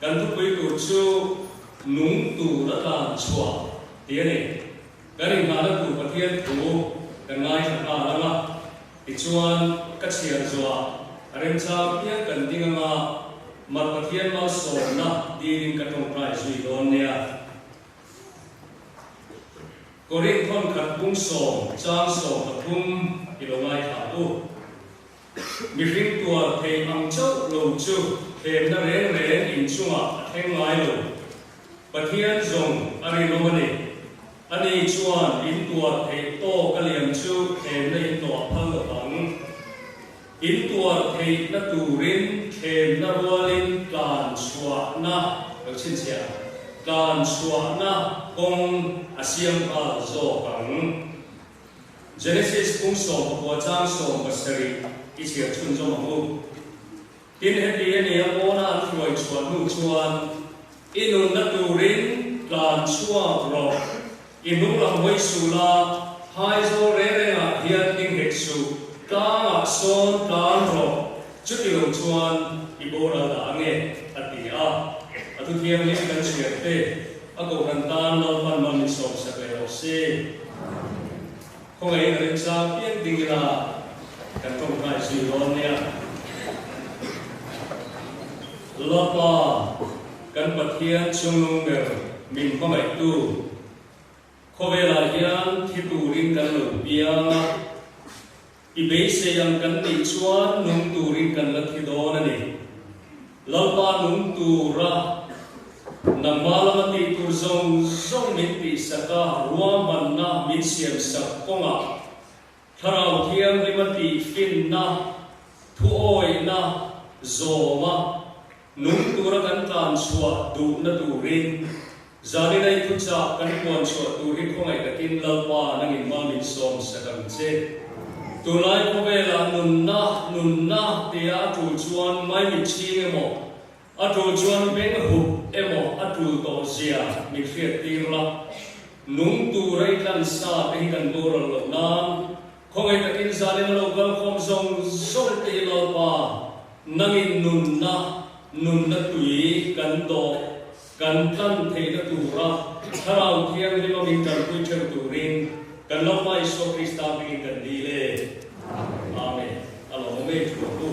Kan thupui tur chu nung tur a tlan chhuah tih a ni. Kan inghahna tur Pathian thu kan ngaithla nghal ang a, tichuan ka chhiar zuah a remchang piang kan ding ang a, Mar Pathian malsawmna dilin ka tawngtai zui dawn nia. Korinth thawnkhat bung sawm chang 13 i lo ngaithla u. Mihring tuar thei ang chauh lo chu thlemna reng reng inchungah a thleng ngai lo. Pathian zawng a rinawm a ni. Ani chuan in tuar theih tawk a liam chu thlemna in tawh phal lo vang. In tuar theihna turin thlemna rualin tlan chhuahna lo chhinchhiah, tlan chhuahna kawng a siam nghal zawk ang. Genesis phung 19 chang 17 i chhiar chhunzawm ang u. Tin, heti a nia pawna an hruai chhuah hnu chuan, I nunna turin tlan chhuak rawh, i hnunglam hawi suh la, phaizawl reng rengah hian ding hek suh, tlangah sawn tlan rawh, chuti lo chuan i boral dah ange, a ti a. A thuthianghlim kan chhiar te. A kohhran tan Lalpan mal min sawmsak leh rawh se. Khawngaihin a remchang piang ding ila kan tawngtai zui dawn nia. Lapa, kan Pathian chungnung ber min hmangaihtu, khawvelah hian thi turin kan lo piang a, I beisei ang kan nih chuan nung turin kan la thi dawn a ni. Lalpa nung tura nangmah lama tih tur zawng zawng min tihsak a, ruahmanna min siamsak kawngah Thlarau Thianghlima tihfinna, thuawihna zawma nung tura kan tlan chhuah duhna turin Zanin a i thuchah kan puan chhuah tur hi khawngaih takin Lalpa nangin mal min sawm sak ang che. Tunlai khawvelah nunna, nunna tia a tul chuan maimit chhing emaw, a tul chuan beng hup emaw a tul tawh zia min hriat tir la. Nung tura i tlan sa te hi kan boral loh nan khawngaih takin zanin a lo kal khawm zawng zawng te hi Lalpa nangin nunna, nunna tui kan dawh. Kan tlan theihna tura Thlarau Thianghlima min kalpui theuh turin kan Lalpa Isua Krista hmingin kan dil e. Amen. A lawmawm e thu ang u.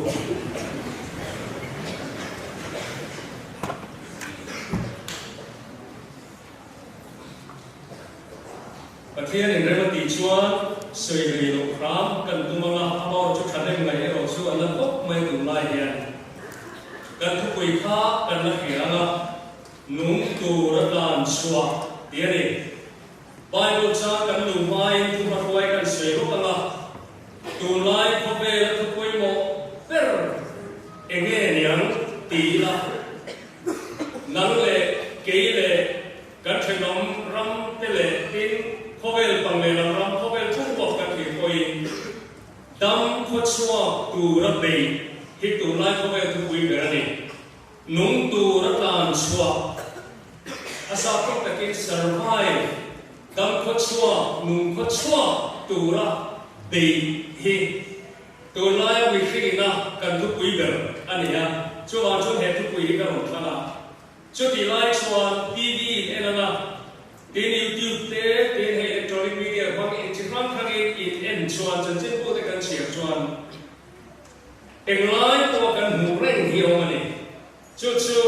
Pathian in rem a tih chuan sawi rei loh hram kan tum anga amah chu thahnem ngaih erawh chu an la khawp mai tunlai hian kan thupui kha kan la hria anga nung tur a tlan chhuah tih a ni. Bible chang kan luh hmain thu hmahruai kan sawi lawk anga tunlai khawvela thu pawimawh ber enge niang ti ila nang leh kei leh Kan thenawm ram te leh tin khawvel pang leh lam ram khawvel thung pawh kan thlir pawhin dam khawchhuak tura beih hi tunlai khawvel thupui ber a ni. Nung tura tlan chhuah a sap tawk takin survive, dam khawchhuak, nung khawchhuak tura beih hi tunlaia mihringina kan thupui ber a ni a, chuvang chuan he thupui hi ka rawn thlang a. Chutih lai chuan TV in en ang a, tin YouTube te, tin hei electronic media hmang in chi hrang hrangin in en chuan chanchinbu te kan chhiar chuan englai pawha kan hmuh reng hi a awm a ni. Chu chu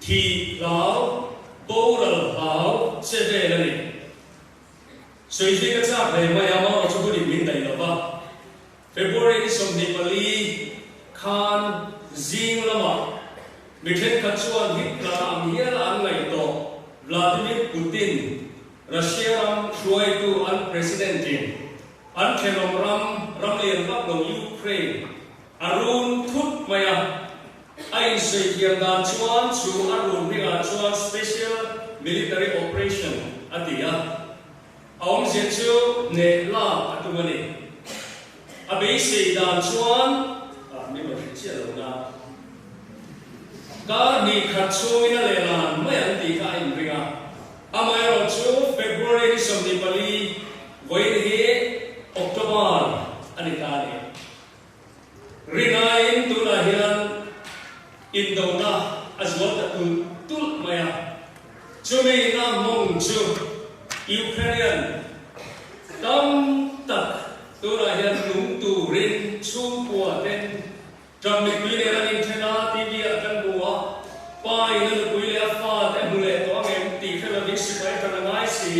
thi hlau, boral hlau che vel a ni. Sawi ka chak hle mai a, Maura chu hun in min daih lo va. February ni 24 khan zing lamah mi thenkhat chuan Hitler ang hiala an ngaih tawh Vladimir Putin, Russia ram hruaitu an President-in an thenawm ram ram lian vak lo Ukraine a run thut mai a. A insawi thiam dan chuan chu a run hmingah chuan Special Military Operation a ti a. A awmzia chu hneh lak a tum a ni. A beisei dan chuan ah min rawn hrilh chiah lo na. Kar hnih khat chhungin a lehlan mai ang tih kha a inring a. Amaherawh chu February ni 24 vawiin hi October a ni ta a ni. Rinaiin tunah hian indona a zual ta. Ukrainian tam tak tunah hian nung turin chhungkua ten Ṭap mipui nen an inthen a, TV ah kan hmu a, pa in a nupui leh a fa te a hmu leh tawh ang em tih hre lovin sipai ṭan a ngai si,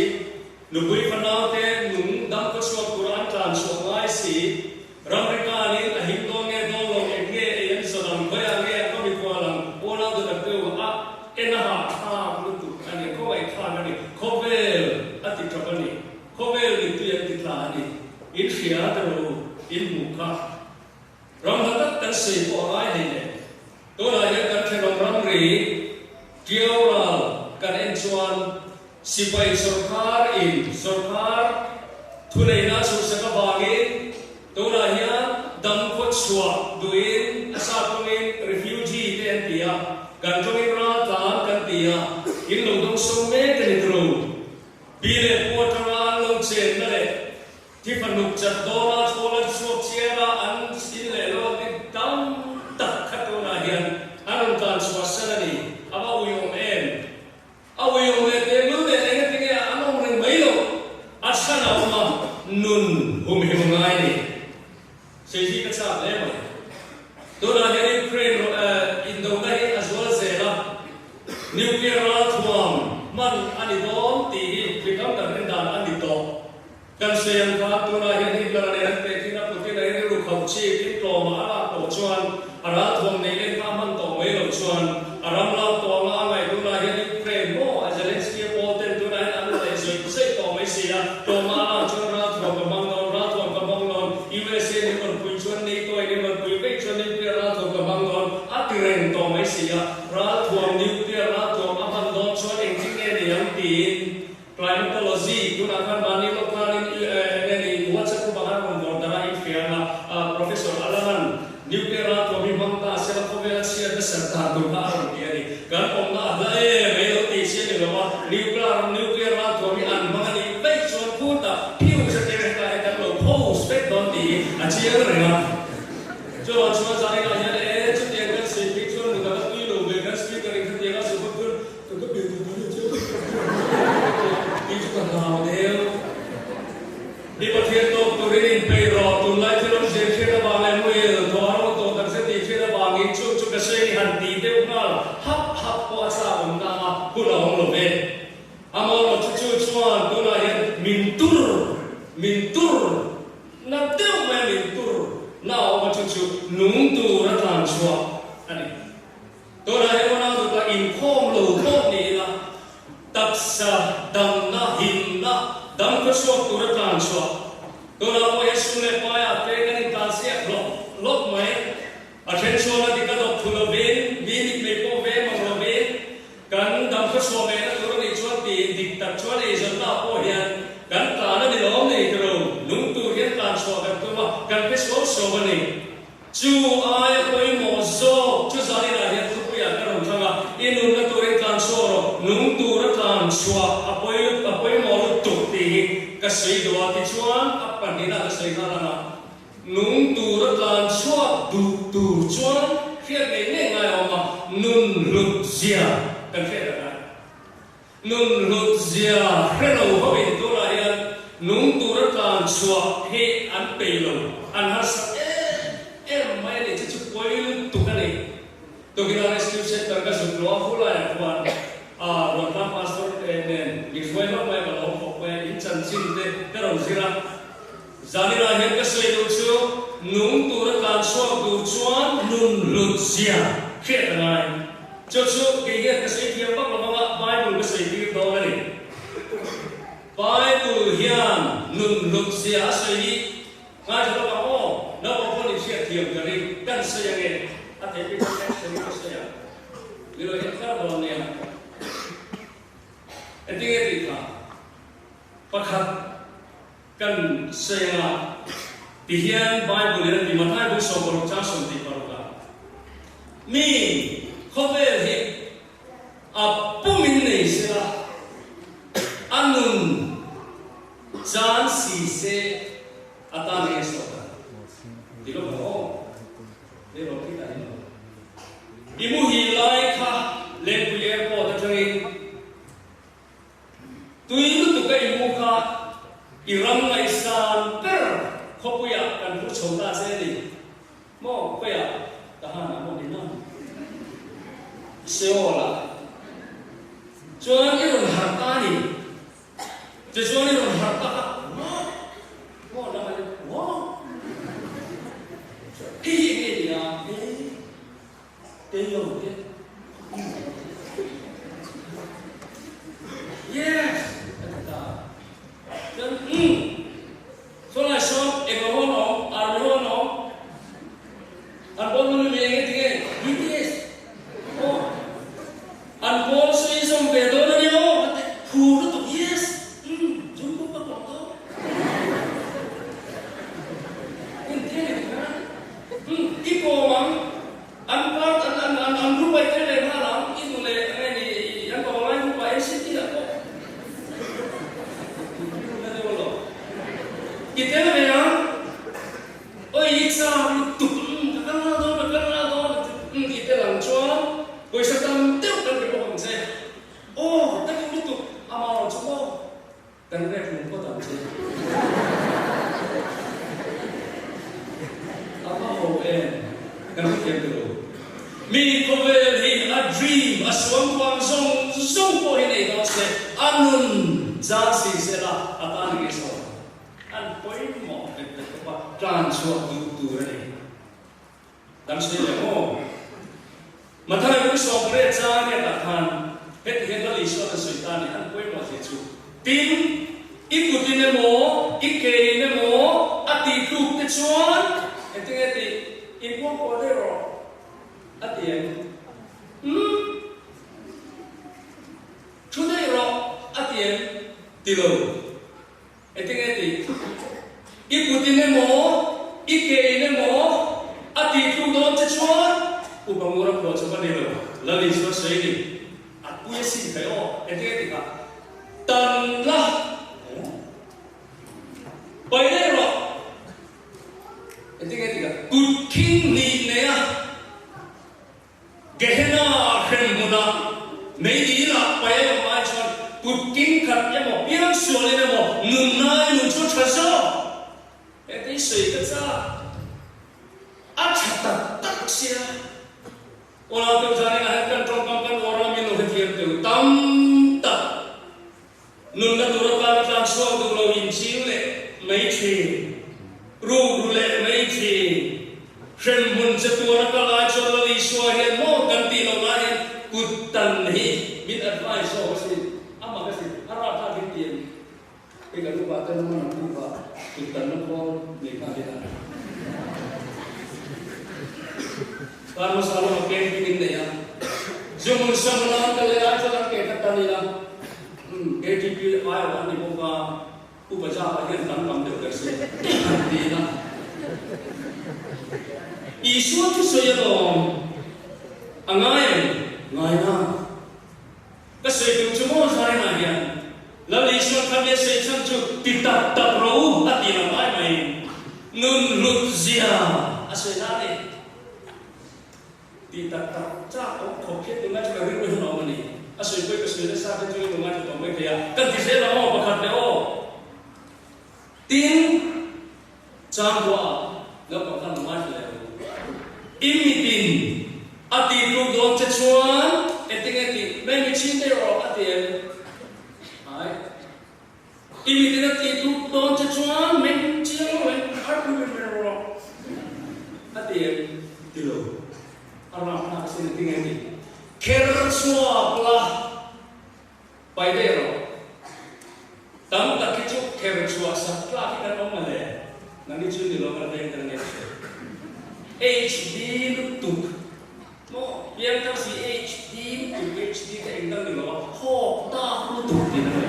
nupui fanau te nung dam khaw chhuak tura an tlan chhuah ngai si, ramri kanin a him dawn nge dawn lo eng nge ei an zawt ang, khawiah nge a khaw mikhual ang, unau duhtak te u a en a hahthlak lutuk a ni, khawngaihthlak a ni, khawvel a ti ṭap a ni, khawvel mittui an ti tla a ni, in hria te rawh u, in hmuh kha. Ram hla tak kan sawi pawh a ngai hei le. Tunah hian kan thenawm ramri Tiau ral kan en chuan sipai sawrkar in sawrkar thuneihna a chhuhsak avangin tunah hian dam khaw chhuah duhin a sa tawngin refugee te an ti a, kan tawngin raltlan kan ti a, in lo dawngsawm mek a ni turu. Pi leh pu atanga an lo chenna leh Thi fanuk chat dawna chhawl an chhuak chiang a, an in leh lo an ti tam tak kha tunah hian an rawn tlan chhuah san a ni. A va uiawm em? A uiawm leh teh lul nen eng atinge an awm reng mai loh? A chhan a awm a, nun humhim a ngai a ni. Sawizi ka chak hle mai. Tunah hian Ukraine indona hi a zual zel a, nuclear ralthuam hman a ni dawn tih hi mi tam tak rindan a ni tawh. Kan sawi ang khan tunah hian Hitler a nen an pek in a Putin a rilru khauh chik in tlawmah a lak tawh chuan a ralthuam nei len kha a hman tawh mai loh chuan a ram lak tawh anga a ngaih tunah hian Ukraine maw a Zelensky a pawl ten tunah hian an la leh zawih zawih tawh mai si a tlawmah a lak chuan ralthuam ka hmang dawn ralthuam ka hmang dawn USA nih rawn pui chuan NATO in rawn pui veih chuan nuclear ralthuam ka hmang dawn a ti reng tawh mai si a ralthuam nuclear ralthuam a hman dawn chuan engtin nge ni ang tiin Climatology, tunah khan mahni lawk khanin enge ni WhatsApp group ah khan rawn vawrh darh a infiam a, Professor Alaman nuclear ralthuam hi hmang ta sela khawvela chhiat na serh dan tur kha a rawn ti a ni. Kan awmna a hla em mai lo tih chi a ni lo a, nuclear nuclear ralthuam hi an hmang a nih vaih chuan khutah phiu zatir hetah hian kan lo post vek dawn tih hi a chiang reng a. Chuvang chuan zaninah hian e chutiang kan sawi phei chuan mut a va tui lo ve kan speaker in khatiang a sawi phawt chuan Ka ka pian tur hi a chiang tak tak tih chu ka hlau deuh. Hi Pathian tawk turin inpeih rawh, tunlai thil awm zir hriat avang leh muil thaw a ro tawh tak zet tih hriat avangin chu chu ka sawi ni han tih deuh nghal hap hap pawh a chak awm na a, hun a awm lo ve. Amaherawh chu chu chuan tunah hian min tur, min tur na deuh mai a min tur na a awm a chu chu nung tur a tlan chhuah a ni. Tunah hian unau dupa inkhawm lo pawh ni ila, taksa damna, himna, dam khaw chhuak tura tlan chhuah. Tunah pawh hian sum leh paiah te kan intlan siak hlawk hlawk mai. A then chuan a dik a dawp thu lovin, mi mit mei pawh ve mang lovin, kan dam khaw chhuah mehna tur a nih chuan tiin dik tak chuan eizawnna pawh hian kan tlan a ni lawm nei tiro, nung tur hian tlan chhuah kan tum a, kan pe suau suau a ni. Chu aia pawimawh zawk chu zaninah hian thupuiah ka rawn thlang a, i nunna turin tlan chhuak rawh, nung tura tlan chhuah a pawi a pawimawh lutuk tih hi ka sawi duh a, tichuan a pahnihna ka sawi nghal ang a, nung tura tlan chhuak duh tur chuan hriat ngei ngei ngai a awm a, nun hlut zia kan hriat a ngai. Nun hlut zia hre lo ho in tunah hian nung tura tlan chhuah hi an pei lo, an harsa em em mai a ni, chu chu pawi lutuk a ni. Tukina Rescue Center ka zuk lo a hulaiah khuan a Ruantlang Pastor nen min hruai hlauh mai a, ka lawm khawp mai a, in chanchin te ka rawn zir a. Zaninah hian ka sawi duh chu nung tura tlan chhuak tur chuan nun hlut zia hriat a ngai. Chu chu kei hian ka sawi thiam vak lo vanga Bible ka sawi tir dawn a ni. Bible hian nun hlut zia a sawi hi ngaithla lawk ang aw, naupang pawh nih hriat thiam ka ring, kan sawi ange a theih phei chuan action in ka sawi ang. Ni lo hian kar dawn nia. Engtinge tih kha? Pakhat. Kan sawi ang a, ti hian Bible in a ti, Mathai bu 16 chang 26 ah, Mi khawvel hi a pumin nei sela, a nun chan si se a tan eng sawt ang? Ti lawk ang aw, lei rawh khi ta in lo. I muhil lai kha Lengpui Airport atangin tui lutuk a i mu. chho ta che a ni maw? Khawiah ka han ah maw ni na? Seoul ah chuan i rawn harh ta a ni. Tichuan i rawn harh tak a, What? Maw lam a ni, What? Hei hi enge ni a? Hei, Taylor te. Yes! A ti ta a. Chuan, Umm, saw lai sawn englo ho an awm, army ho an awm, an pawl hmang mi enge tinge? BTS. Aw, an pawl sawi zawm ve dawn a nia aw, a ti phur lutuk, Yes! Umm, Jungkook ka pawm dawn. Engtin a ni khan? Umm, i pawm ang. An part an an an an group a i tel leh nghal ang, i duh leh enge ni i an pawm angai group ah NCT ah pawh na deuh alawm. I tel ve ang, oi i chak lutuk umm ka kal nghal dawn ka kal nghal dawn a ti umm i tel ang chuan pawisa tam deuh kan pe bawk ang che. Aw ka duh lutuk amah rawn chu maw. Kan rek lung phawt ang che. A va ho em? Kan hrethiam ta lo. Mi khawvel hi a dream, a suangkuang zawng zawng pawh hi nei dawn se, a nun zan si se la, a tan nge sawn? An pawimawh bet bet khawp a, tlan chhuah duh tur a ni. Dang sawi leh maw? Mathai lung 18 chang riatah khan heti hian Lal Isuan a sawi ta a ni, an pawimawh zia chu. Tin, i kutin emaw, i kein emaw a tih tluk te chuan engtinge tih inkuangkuah daih rawh a ti em? Umm. Thu daih rawh a ti em? Ti lo. Engtinge tih? I kutin emaw, i kein emaw a tih tluk dawn che chuan Upa Ngura phuah chu ka ni lo, Lal Isua sawi ni. A pui a sin thei aw. Engtinge tih kha? Tan la pai daih rawh. Engtinge tih kha? Kut khing hnih nei a. Gehenna hrem hmunah mei dil ah pai a awm ai chuan kut king khat emaw piang sualin emaw nunna i nun chu a tha zawk. Heti sawi ka chak a tha tak tak sia. Aw teuh zan inah hian kan tawngkam kan uar a min lo hrethiam teuh tam tak. Nunna tur atan tlan chhuak duh lo inching leh mai thin, ruk ru leh mai thin. Hremhmun che tuar a kal ai chuan Lal Isua hian maw kan tih loh lai hian kut tan hi min advice zawk a sin, a mak a sin, a rapthlak hi ti a ni. Hei kan upa te lam a nang upa kut tanna khawl nei kha hi a. Kar hmasa lama camping in nei a, Zumun Samla ka leh ai chuan an ke kha tan ila, umm KTP ai awh an ni bawk a, Upa Japa hian tam tam deuh ber se an ti ila. Isua thusawi alawm a ngai em? Ngai na. Ka sawi tum chu maw Zarinah hian Lal Isua kha mi a sawi chhan chu ti tak tak rawh u a ti lo ai mai. Nun hlut zia a sawi na a ni. Ti tak tak chak awm khawp hian tunlai chu ka rilru hian a awm a ni. A sawi pawhin ka sawi nasa te chu i lo ngaithla tawh mai thei a. Kan ti zel ang aw pakhat leh aw. Tin, Changbuaah naupang khan lo ngaithla leh ang u. I mitin a tih tluk dawn che chuan engtinge tih mai mi chhin daih rawh a ti em? Ai. I mitin a tih tluk dawn che chuan meng chiang lo in har pui ber ber rawh a ti em? Ti lo. A rap nak sin a tinge tih kher chhuak la pai daih rawh. Tam tak hi chu kher chhuah sak tlak hi kan awm mawle. Nang hi chu ni lo kan veng kan ngei hre. HD lutuk. Maw piangthar si HD lutuk HD ka eng dang ni lo a hawk tak lutuk tih na mai.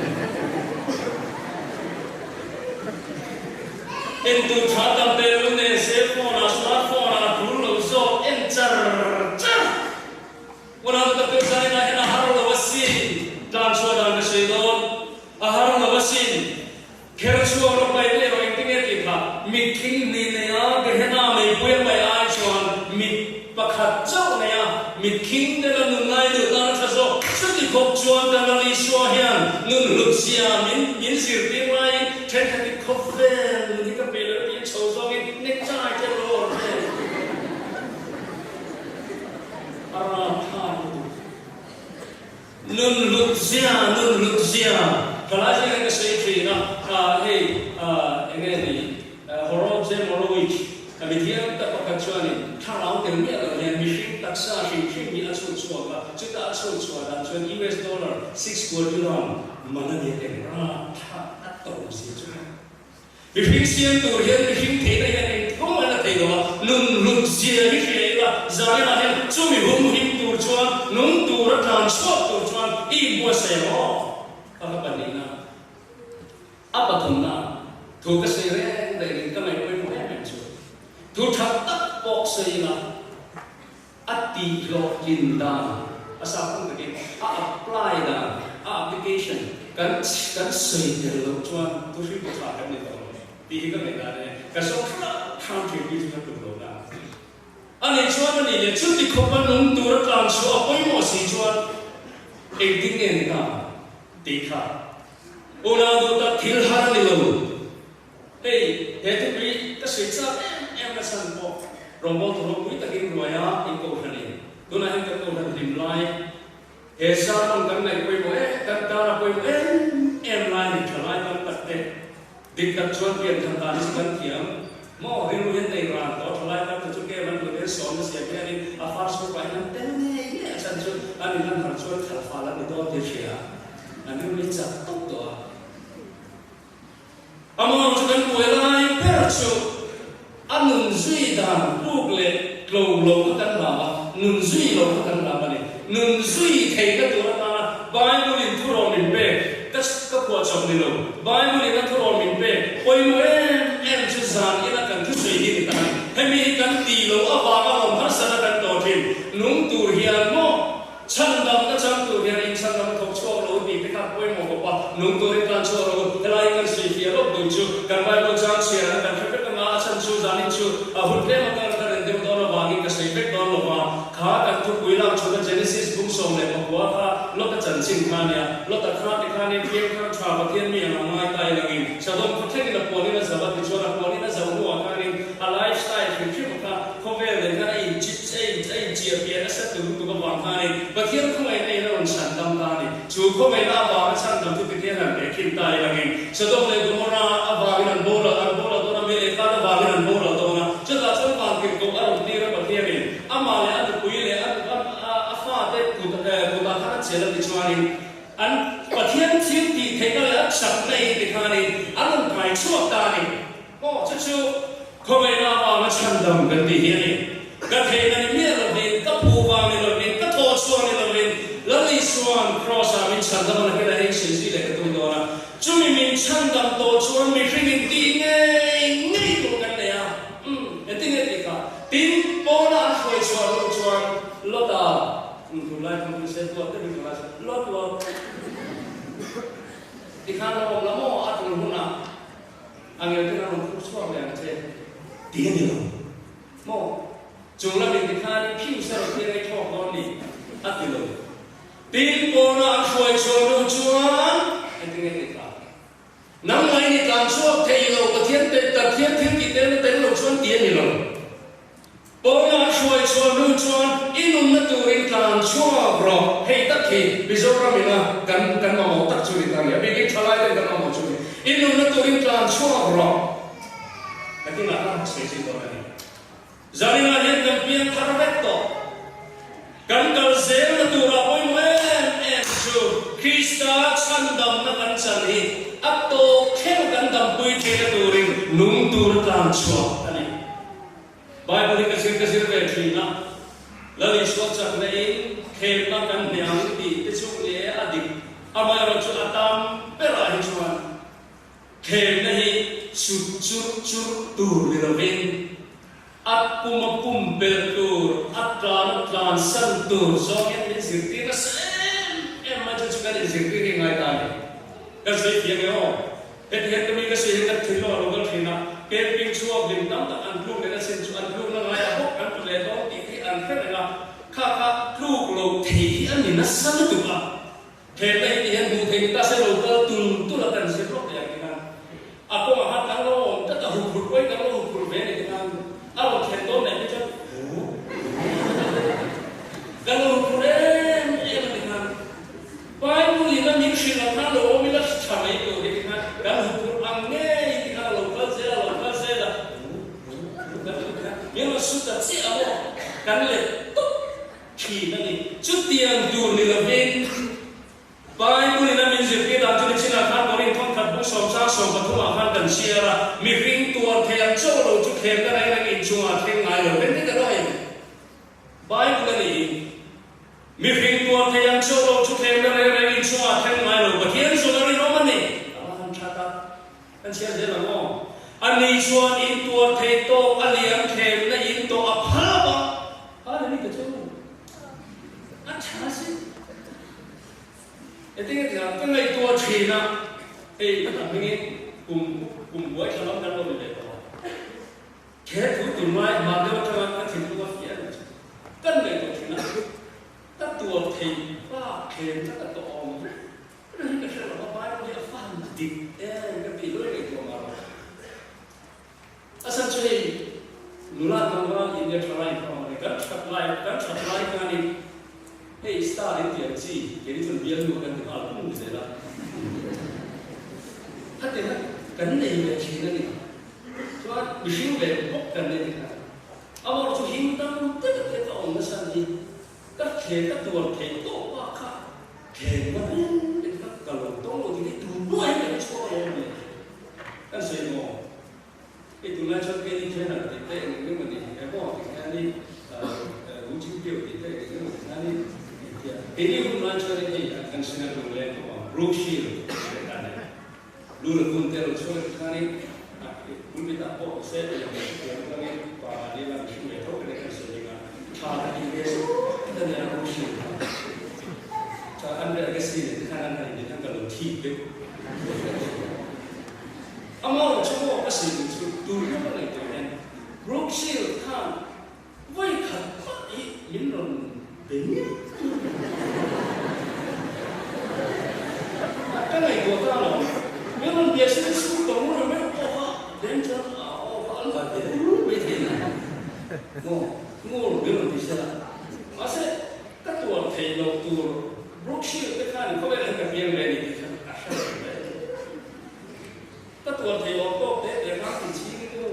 En tur tha tam te lu nen cell phone ah smart phone ah tul lo zawk en char char. Unau te tak zan inah hian a har lo asin tlan chhuah dan ka sawi dawn a har lo asin. Kher chhuak rawh pai leh rawh engtinge tih kha mit thing hnih nei a Gehenna meipui a pai ai chuan mit pakhat chauh nei a mit khing te la nun ngai duh tan a tha zawk. Chuti khawp chuan kan Lal Isua hian nun hlut zia min min zirtir laiin thenkhatin khawp vel nun hi ka pe lo tiin chho zawngin necktie. Nun hlut zia, nun hlut zia. Thalai zingah ka sawi thin a, hei eng nge ni, Horowitz Morowitz, ka mi thiam tak pakhat chuanin thlarau tel miah loh hian mihring taksa hrim hrim hi a chhut chhuak a, chuta a chhut chhuah dan chuan US dollar 6 quadrillion man a ni a eng ram thla a to zia chu. Mihring siam tur hian mihring theihna hian eng thawm an la thei lo a, nun hlut zia hi hria ila, Zaninah hian chumi hum him tur chuan, nung tura tlan chhuak tur chuan i inbuatsaih ang aw? Ka ka pahnihna, a pathumna thu ka sawi reng rengin ka ngaih pawimawh em em chu, thu tha tak pawh sawi ila, a tihhlawhtlin dan, a sap hmang takin a apply dan, a application kan kan sawi tel loh chuan thu hrim tha kan ni tawh lo tih hi ka ngaihdan a ni. Ka zawng hrang hrang thin hi chu ka tum lo na. A nih chuan a nih leh chuti khawpa nung tura tlan chhuah a pawimawh si chuan engtin nge ni ta tih kha unau duh tak thil har a ni lo. Hei, he thupui ka sawi chak em em na chhan pawh rawngbawl tu ropui takin ruai a in kohhran in tunah hian kan kohhran hlim lai he sermon kan ngaih pawimawh em kan tan a pawimawh em em lai ni tha lai tam tak te dik tak chuan pian than dan hi chu kan thiam maw rilru hian nei ran tawh tha lai tam te chu kem an duh te sawm na siam hianin a first group ah hian an tel ngei ngei a chhan chu an in lan har chuan khalh fal an ni dawn tih a hria an rilru hi chak tawp tawh a. Amah chu kan buai lai ber chu a nun zui dan tluk leh tlo lo kha kan lam a, nun zui lo kha kan lam a ni. Nun zui theihna tur atana Bible-in thurawn min pek, ka ka phuahchawp ni lo, Bible-in a thurawn min pek pawimawh em em chu zan ina kan thusawi hi ni ta a ni. Hemi hi kan tih loh avanga lawm harsatna kan tawh thin, nung tur hian maw? Chhandamna chang tur hian in chhandam thawk chhuak lo tih te kha pawimawh khawp a, nung turin tlan chhuak lo. Helai kan sawifiah lawk duh chu kan Bible chang chhiar a kan hre vek anga, a chhan chu zanin chu a hun tlem a kar ka ren deuh dawn avangin ka sawi vek dawn lo va. Kha kan thupui lak chhuna Genesis bung 14 kha Lota chanchin kha ania. Lota kha ti khanin Piangthar tha Pathian mi ang a ngai ta ilangin Sodom khaw thlengin a puanin a zo a tichuan a puanin a zo hnuah khanin a lifestyle hrim hrim kha khawvel nen khan a inchip A in a inchiah pian nasa tur lutuk avang khanin Pathian khawngaihna in a rawn chhan dam ta a ni. Chu khawngaihna avanga chhan dam chu Pathian han peh khin ta ilangin Sodom leh Gomorrah avangin an boral an boral dawn a, mi leh khan avangin an boral dawn a. Chutah chuan vantirhkoh a rawn tir a Pathianin amah leh a nupui leh a a a fate kut kutah khan a chelh a ti chuanin an Pathian thil tih theihna leh a chakna in ti khanin an rawn kai chhuak ta a ni. Aw, chu chu khawngaihna avanga chhandam kan tih hi a ni. Ka theihna ni miah lovin, ka phu vang ni lovin, ka thawh chhuak ni lovin, Lal Isua'n Kraws-ah min chhandam a nakin a hei sawi zui leh ka tum dawn a. Chumi min chhandam tawh chuan mihring in tih ngei ngei tur kan nei a. Umm, engtin nge tih kha? Tin, Paula an hruai chhuah hnu chuan Lota, umm, tunlai khan hun se duat deuhin ka ngai chu, Lot, Lot, tikhan lo awm la maw a tul hunah, A ngel ten a rawn khur chhuak leh ang che tih a ni lo maw? Chung lamin tikhan phiu se rawn tir ei thlawk dawn ni a ti lo. Tin, pawna an hruai chhuah hnu chuan engtin nge tih kha? Nangmah in i tlan chhuak thei lo, Pathian te Pathian thil tih telna tel lo chuan tih a ni lo. Pawna an hruai chhuah hnu chuan i nunna turin tlan chhuak rawh. Hei tak hi Mizoram ina kan kan mamawh tak chu ni ta ni. A bikin thalai ten kan mamawh chu ni. I nunna turin tlan chhuak rawh. Ka tinah khan han sawi zui dawn a ni. Zaninah hian kan piang thar vek tawh. Kan kal zelna turah pawimawh em em chu Krista chhandamna kan chan hi a tawp thleng kan dampui theihna turin nung tura tlan chhuak a ni. Bible hi ka zir ka zir ve thin a, Lal Isua chakna in khelna kan hne ang tih te chu nge a dik, amaherawhchu a tam berah hi chuan khelna hi chut churh churh tur ni lovin a pum a pum pelh tur, a tlan a tlan san tur zawng hian min zirtir nasa em em mai chu chu kan inzirtir hi ngai ta a ni. Kan sawi thiam e aw. Heti hian ka mi ka sawi hian kan thil lo a lo kal thin a, camping chhuak hlim tam tak an tluk leh na chin chu an tlukna ngaiah bawk an tlu leh dawn tih hi an hre reng a, kha kha tluk lo thei hi a ni nasa lutuk a, thlehna hi ti hian hmuh theih ni ta se lo kal tul tul a kan zir lawk leh ang ti khan a kawngah khan kan lo awm tlat a, huphurh pawhin kan lo huphurh ve a ni ti khan a rawn thlen dawn leh hi chuan kan lo huphurh em em a ti khan. ni lovin Bible in a min zirtir dan chu nichinah khan Korin thawnkhat bung sawmsang sawmpathum ah khan kan chhiar a, mihring tuar thei ang chauh lo chu thlemna reng reng inchungah a thleng ngai lo. Engtin ka dawn? Bible a nih hi. Mihring tuar thei ang chauh lo chu thlemna reng reng inchungah a thleng ngai lo. Pathian zawng a rinawm a ni. A va han that a. Kan chhiar zel ang aw. Ani chuan in tuar thei tawk a liam thlemna in tawh a phal a. Phal a ni ta chu. A tha si. Heti nge tia ka ngaihtuah thin a, hei ka tam hmingin kum kum buai thla lam kan lo ni ve tawh a. He thu tunlai hma deuh atanga ka thinlung a fiah em chu kan ngaihtuah thin a, ka tuar thei bak thlem na ka tawh awm reng reng hi ka hre lo va, Bible hi a fan dik em ka tih luai ngaihtuah ngar lo. A chhan chu hei nula tlangval India thalai inkhawm a ni. Kan that lai kan that lai khanin hei star in tih ang chi keini chuan bialnu kan ti nghal pung zel a. Khatiang kha kan nei ve thin a ni. Chuan mihring ve bawk kan nei ti kha. Amaherawhchu chu him tam tak a te ka awm nasa ni. Ka thle ka tuar theih tawh bak kha thleng va reng reng kha ka lo tawng lo tih hi tun hnuai hian ka hre chhuak alawm a ni. Kan sawi maw? Hei tunlai chuan keini trainer tih te eng eng emaw ni emaw tih hian i Wu Jingpiu tih te eng eng emaw tih hian i keini hun lai chuan hei kan hre na lungleng khawp ang Brooke Shield tih hriat dan e. Lu la kun te lo chhuak tih khanin pulpit ah pawh se leh hmeichhe thiam atangin pa ni la mihring ve tho te kan sawi ding a, tha ka tih ve zawk ta nia Brooke Shield kha. Chuan Andre Agassi nen te khan an han inti khan ka lo thik deuh. Amah chu maw ka sawi duh chu tur hian ka ngaihtuah hian Brooke Shield khan vawi khat mah hi min rawn be miah a, ka ngaihtuah ta lo. Min rawn bia se chu ka ngur meuh pawh kha then chuan a aw kha a la be rul mai thei na maw ngur min rawn ti se la. Mahse ka tuar theih loh tur Brooke Shield te khan khawvel hian ka piang ve a ni tih kha a hre lo hle. Ka tuar thei awm tawk teh teh kha in chhing i tu.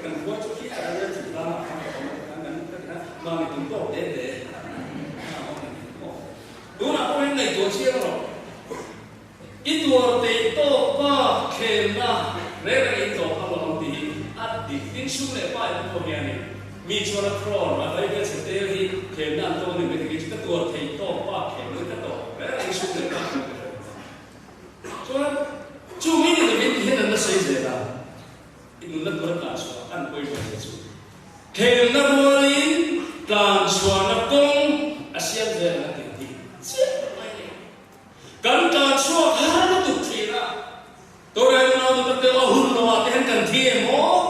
Kan khua chu khi tak a chhuk tlangah khan ka awm a tikhan kan ka ti khan mami tum tawk teh teh a awm a ni maw. Tunah pawh hian ngaihtuah chiang rawh. I tuar theih tawk bak thlenna reng reng in tawk a lo ang tih hi a dik. Tin sum leh pa in pawh hianin Mi chuan a throne a vai vel chhe tel hi thlemna an tawng a ni mai thei chu ka tuar thei tawk bak thlemna ka tawk ber a insum leh bak chuan ka hre lo. Chuan chu mi ni lovin ti hian an la sawi zel a, i nunna tura tlan chhuah an pawimawh zia chu thlemna rualin tlan chhuahna kawng a siam zel ang a tih hi chiah tak mai a ni. Kan tlan chhuak har lutuk thin a, Tunah hian nau tak deuh a hun lo ah te hian kan thi em aw?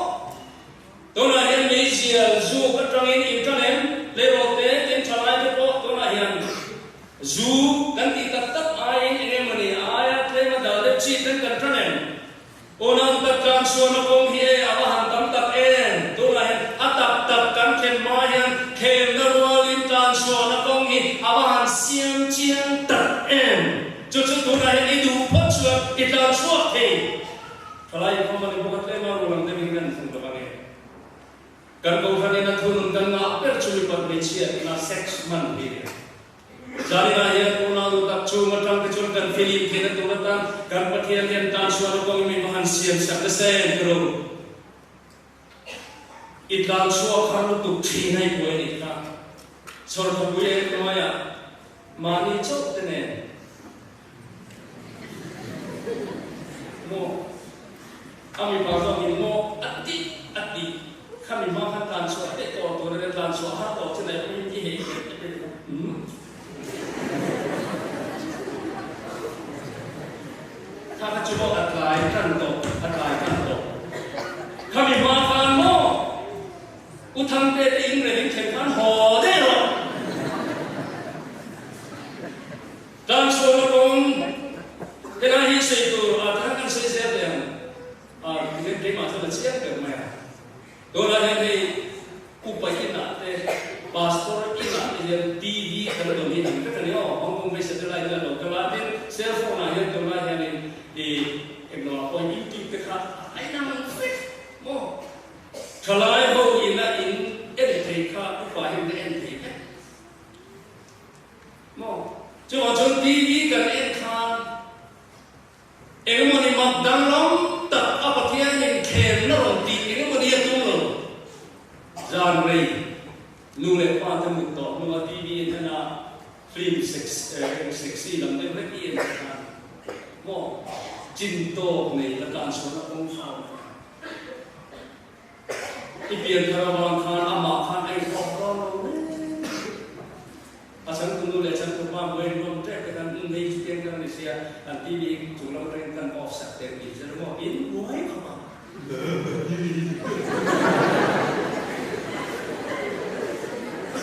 Tunah hian meizial zuk atangin in tan em? Tleirawl te, tin thalai te pawh tunah hian zu kan tih tak tak aiin eng emawni a aia tlem a dal deuh chi ten kan tan em? Unau tak tlan chhuahna kawng hi e a va han tam tak em? Tunah hian a tak tak kan thlen hma hian thlemna rualin tlan chhuahna kawng hi a va han siam chiang tak em? Chu chu tunah hian i duh phawt chuan i tlan chhuak thei. Thalai inkhawm a ni bawk a, tlema rul ang deuhin kan thung ta vang e. Kan Kohhranin a thunun kan ngah ber chu mipat hmeichhia ina sex hman hi a ni. Zaninah hian unau nu tak chung atang te chuan kan filim theihna tur atan kan Pathian hian tan chhuahna kawngin mi hma han siam sak nasa em ti ro. I tlan chhuak har lutuk thin a i buai a nih kha. Chhawrthapui eng hnuaiah mahni chauh te nen maw a mipa zawkin maw a tih a tih kha mi hma khan tlan chhuah teh tawh tur ania tlan chhuah har tawh chin ai pawhin i hei teh teh teh kha umm Kha kha chu maw a tlai tan tawh a tlai tan tawh kha mi hma khan maw U Thangte te in reng in thlen khan haw daih rawh. Tlanchhuahna kawng helai hi sawi tur ah khan kan sawi zel teh ang a tihian keimah chuan a chiang ber mai a. Tunah hian hei upa inah te pastor inah te hian TV kan rawn hi ang vek a ni aw. Hong Kong phei satellite hian a lo kal a tin cell phone ah hian tunlai hianin i englo ah pawh YouTube te kha a inang vek maw. Thalai ho ina in en thei kha. pahin ka en thei vek. Maw? Chuvang chuan TV kan en khan Engemaw ni mak danglam tak a Pathianin thlemna rawn tih engemaw ni a tum lo. Zan rei, nu leh pa te mut tawh hnua TV en en a film sexy lam deuh hlek i en te khan maw chin tawk nei la tan sual a kawng khau mai a. I pian thar avang khan amah khan a inhawk dawn lo reng. A changtu nu leh changtu pa buai nuam ṭek te khan um hei chu piang thar a ni sia, an TV chung lam atangin kan off sak teh tih che maw in buai khawp ang.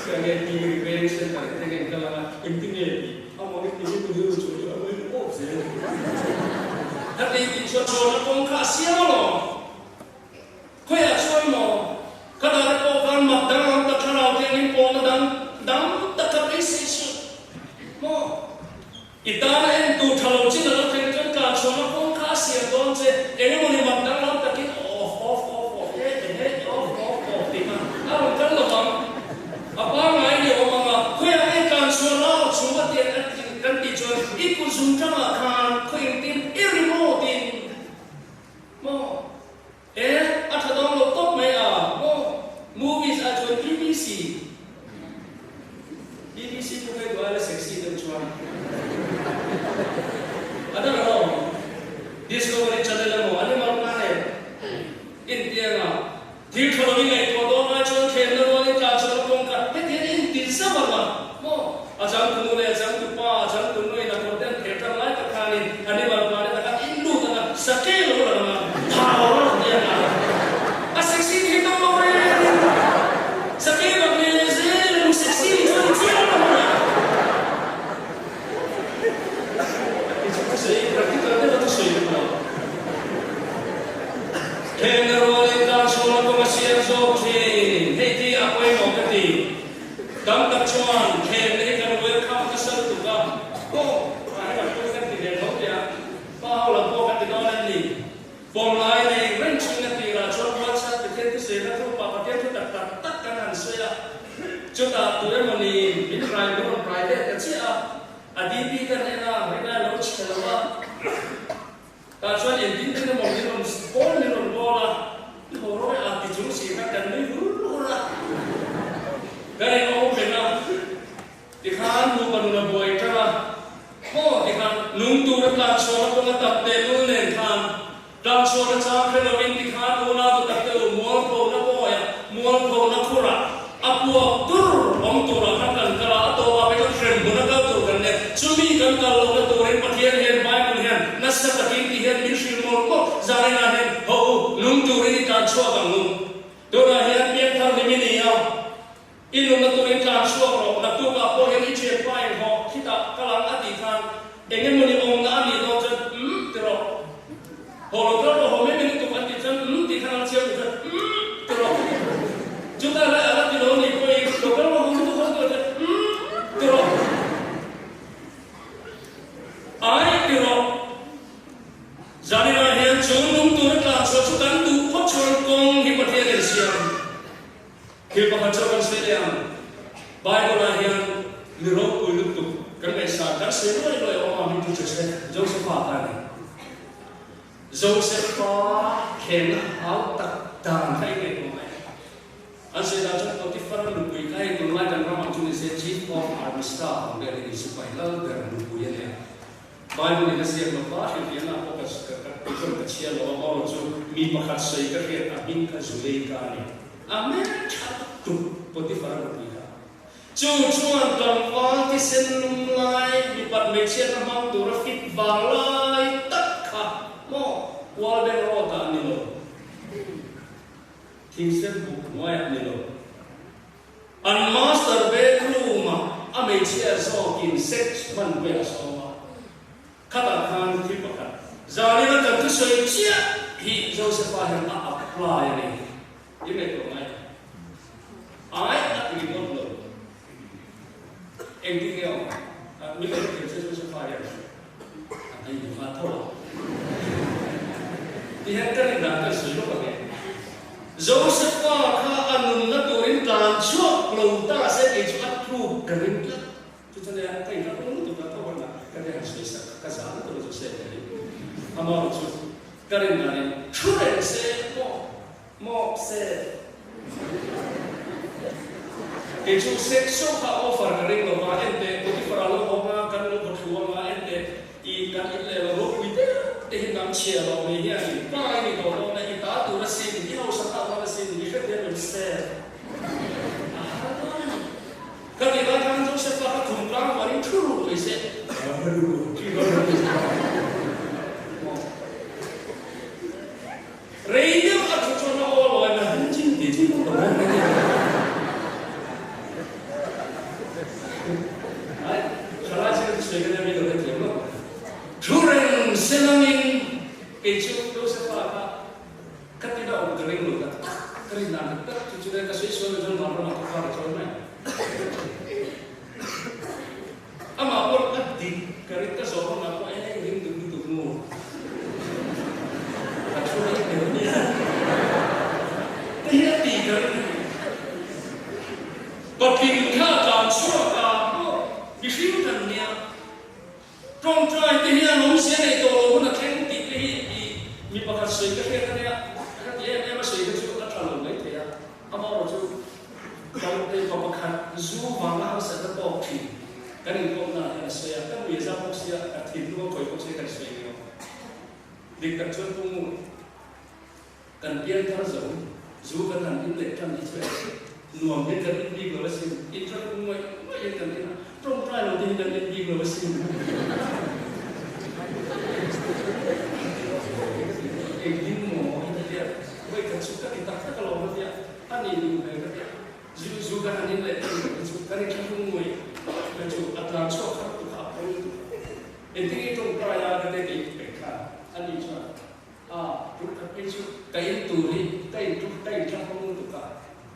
Ka nge TV repairing center te nge ka lang a, engtin nge tih a maw nge TV tu hi chu chu a mawi off zel. Ka tih tih chuan chuan a kawng kha a siam alawm. Khawiah chuan maw ka dahna pawh khan mak danglam tak thlarau thiangin pawlna dang dang tak kha beisei suh maw? I tana en tur tha lo chin a lo thleng chuan tlan chhuahna kawng kha a siam dawn che, eng emaw ni mak danglam takin off off off off he he off off off tih kha a rawn kal lo vang. A pangngai ni awm ang a, khawiah nge tlan chhuah lau chung a tiang kan tih chuan i kut zum tangah khan khaw engtin i remote in maw? E, a tha dawng lo tawp mai a maw? Movies ah chuan BBC BBC pawh hei duh aia sexy deuh chuan a dang alawm. Discovery Channel emaw Animal Planet intianga thil tha lo i ngaihtuah dawn lai chuan thlenna rualin tlan chhuah na kawngka heti hian intin zauh ang a maw? A changtu nu leh a changtu pa, a changtu nu in a kawr te an pher tlang lai tak khanin Animal Planet ah khan in lut ang a, sakei lo lang ang a, thau a rawn ti ang a, a sexy thei tawh lo reng in sakei bak nen leh zel in sexy ni chuan i chiang lo ang a. Ti chu thusawi practical deuh a thusawi duh lo. Heng rualin tlang chhunga kawng a siam zawk thin, hei ti a pawimawh ka ti. Tam tak chuan khelna hi kan welcome nasa lutuk a, aw a hela pawh kan ti ve tho teh a, pa ho lam pawh kan ti dawn em ni? Pawm lai nei reng chungin a tirah chuan WhatsApp Pathian thusawina thu pa Pathian thu tak tak tak kan han sawi a, chutah tu emaw ni min rai min rawn rai let ta chiah a, a DP kan en a, rinai lo chhe lo a. Tah chuan engtin tin emaw min rawn bawl min rawn bawl a, i haw rawi a ti chung si khan kan nui hur hur a, kan in open a, tikhan nupa nun a buai ṭang a, maw tikhan nung tur a tlan chhuahna kawng a tap teh lul nen khan tlan chhuahna chang hre lovin tikhan unau tu tak te u mualphona bawiah mualphona khurah A puak tur awm turah khan kan kal a, a tawpah pawh chuan hremhmun a kal tur kan nia. Chumi kan kal lohna turin Pathian hian Bible hian nasa takin ti hian min hrilh mawlh mawlh. Zarinah hian haw u, nung turin i tlan chhuak ang u. Tunah hian piangthar ni mi ni a, i nunna turin tlan chhuak rawh. Naktukah pawh hian i thianpa in haw khitah kal ang a tih khan eng emawni awmna a nih dawn chuan umm ti rawh. Haw lo kal rawh, haw mai mai lutuk an tih chuan umm tih khan an chhiar duh chuan umm ti rawh. Chutah lai a la ti lo a nih pawhin lo kal rawh, haw lutuk haw lutuk an tih chuan umm ti rawh. Ai ti rawh. Zaninah hian chung nung tura tlan chhuah chu kan duh phawt chuan kawng hi Pathian in siam. Thil pakhat chu kan sawi leh ang, Bible-ah hian mi ropui lutuk kan ngaihsan kan sawi luai luai awm ang hi chu Joseph, Josepha kha a ni. Josepha khenna hau tak dan kha i ngaihtuah mai. An sawi dan chuan Potiphar nupui kha hei tunlai kan ram ang chu ni se Chief of Army Staff ang vel hi ni sipai lal ber nupui a nia. Bible in a ziak lo va, hrilhfiahna pawh ka ka chuan ka chhiar lo a, amaherawh chu mi pakhat sawi ka hriat a hming kha Zuleika a ni. A hmeltha tuk Potiphar a nupui kha. Chu chuan tlangval thisen lum lai, mipat hmeichhiatna hmang tura fit vang lai tak kha maw kual beng rawt ah a ni lo, thingsen buk hnuaiah a ni lo. An master bedroom ah a hmeichhia zawkin sex hmanpui a sawm a, khatah khan thil pakhat zanin a kan thusawi chiah hi Josepha hian a apply a ni. I ngaihtuah ngai lo. Ai a ti ringawt lo. Engtin nge awm? Mi lo hrethiam se Josepha hian a hmei duh nghal tho a. Ti hian ka rin dan ka sawi lawk ang e. Josepha kha a nunna turin tlan chhuak lo. lo ta se kei chu a tluk ka ring tlat. Chu chuan nia ka inhlat reng lutuk a, ka huatna ka ria han sawi sak ka zah lutuk a chu se ka ring. Amaherawh chu ka rin danin thu reng se maw maw se. Kei chu sex show kha offer ka ring lo va, enteh Potiphar-a lo awm a, kan lo vaw thu anga, enteh i kan in leh lo ropui deuh te hi nam chhia lo mai hian i pa i ni tawh dawn a, i ta tur asin, i hausa tak dawn asin, i hrethiam em Sir? A har dawn a ni. Ka tih lai khan Joseph-a kha khum tlang varin thu ruk mai se. Rei deuh a thu chuan a aw lawi mai han chin ti chin ka bawm mai nia. Ai, thalai chin a sawi ka nia mi lo hrethiam lo. Thu reng se langin kei chu Joseph-a kha ka tina awm ka ring lo tak tak, ka rin dan tak tak chu chu le ka sawi sual lo chuan vanramah ka far a chawi mai. Amah pawh a dik ka ring ka zawh hunah pawh eng ring duh lutuk mu ka thu rei ber nia te hi a ti ka ring a ni. Patling kha tlan chhuak a pawh mihring kan nia tawngtai te hian awmzia nei tawh lo hun a thleng tih te hi i mi pakhat sawi ka hriat a nia ka ti em em a sawi kha chu a tha lo mai thei a amaherawh chu Kan pa pakhat zu vanga harsatna tawk thin kan inkawmna ah hian a sawi a, ka nui a zam bawk sia, ka thinlung a khawih bawk sia kan sawi ngei awm. Dik tak chuan Pu Ngur, kan pian thar zo, zu kan han in leh tan hi chu nuam hian kan in bik lo asin, in thar kum ngawih ngawih hian kan in a, tawngtai lo te hi kan in bik lo asin. Engtin maw hi tia, vawikhat chu ka ti tak tak alawm a tia. A nih duh hmel ka ti a, zu zu kan han in leh ta lutuk hi chu kan inthlahrung ngawih ka chu a tlan chhuak khat tuk a, a pawi lutuk a. Engtin nge tawngtai a ka te tih pek khan a ni chuan a tuk khat phei chu ka in tur hi ka in tuk ka inthlahrung lutuk a,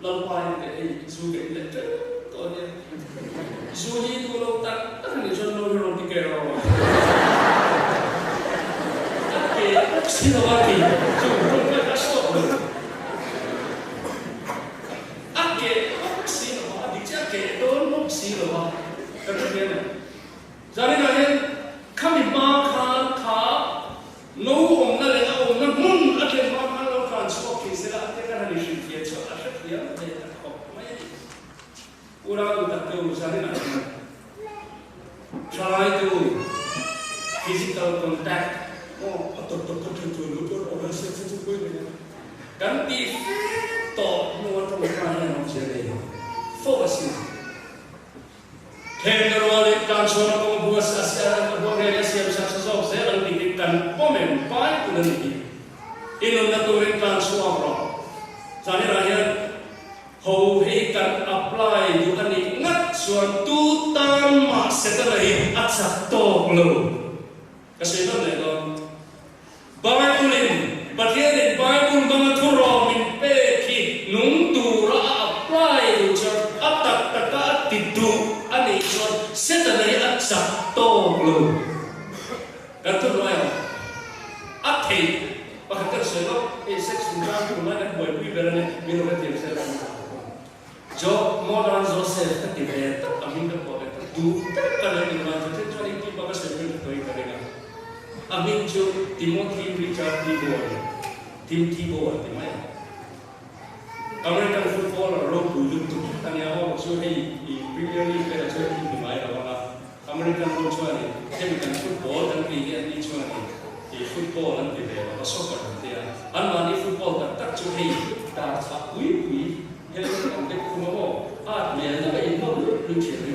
Lalpa in teh hei zu ka in leh teuh tawh a nia, zu hi duh lo tak tak a nih chuan no hi rawn ti ke rawh a ke bawk si lo a ti chu tawngtai kha a stop lo. A keh bawk si lo a, a dik chiah a keh dawn bawk si lo a, ka hre hian a. Zaninah hian khami hma khan kha no awmna leh a awmna hmun a thlen hma khan lo tlan chhuak thei se la, a te khan han inhrilhfiah chu a hrethiam ve ta khawp mai a ni. U Rau tak te u, zaninah hian thalaitu physical contact aw a tak tak ka thlen chuan lo chuan aw han siam se chu pawi reng a. Kan tih fek tawh hnu a tawngtai hian awmzia nei fo a sin. Themna rualin Tlanchhuana kawng bua a bua rel a siam sak sa zawk zel ang tih hi kan pawm em Bible a ni hi. I nunna turin tlanchhuak rawh. Zanirah hian Ho hei kan apply duh a nih ngat chuan tu tan mah Setana hi a chak tawk lo. Ka sawi nawn leh dawn. Bible-in, Pathianin Bible hmanga thuraw min pek hi nung tura a apply duh chuan a tak taka a ti duh a nih chuan Setana hi a chak tawk lo. Kan thuhnuai ang a theih pakhat kan sawi lawk, hei sex chungchang tunlai kan buaipui ber a nia, min rawn hrethiam sel kan hmu ang. Jo, Modern Joseph ka ti ve tawp a hming ka pawh ve tawp, duh tak ka nei tunlai chu then chuan engtin pawh ka sawi hmel ka tawi ka ring a, a hming chu Timothy Richard Tebow a ni, Tim Tebow an ti mai ang. American footballer ropui lutuk a nia aw chu hei i Premier League velah chuan i hmu ngai lo ang a, American ho chuan i hemi kan football kan tih hi an ni chuan i i football an ti ve lo a soccer an ti a, anmahni football tak tak chu hei dar chhah pui pui helmet ang deuh khum a maw at hmel deuh a inhnawh luih luih thin a ni.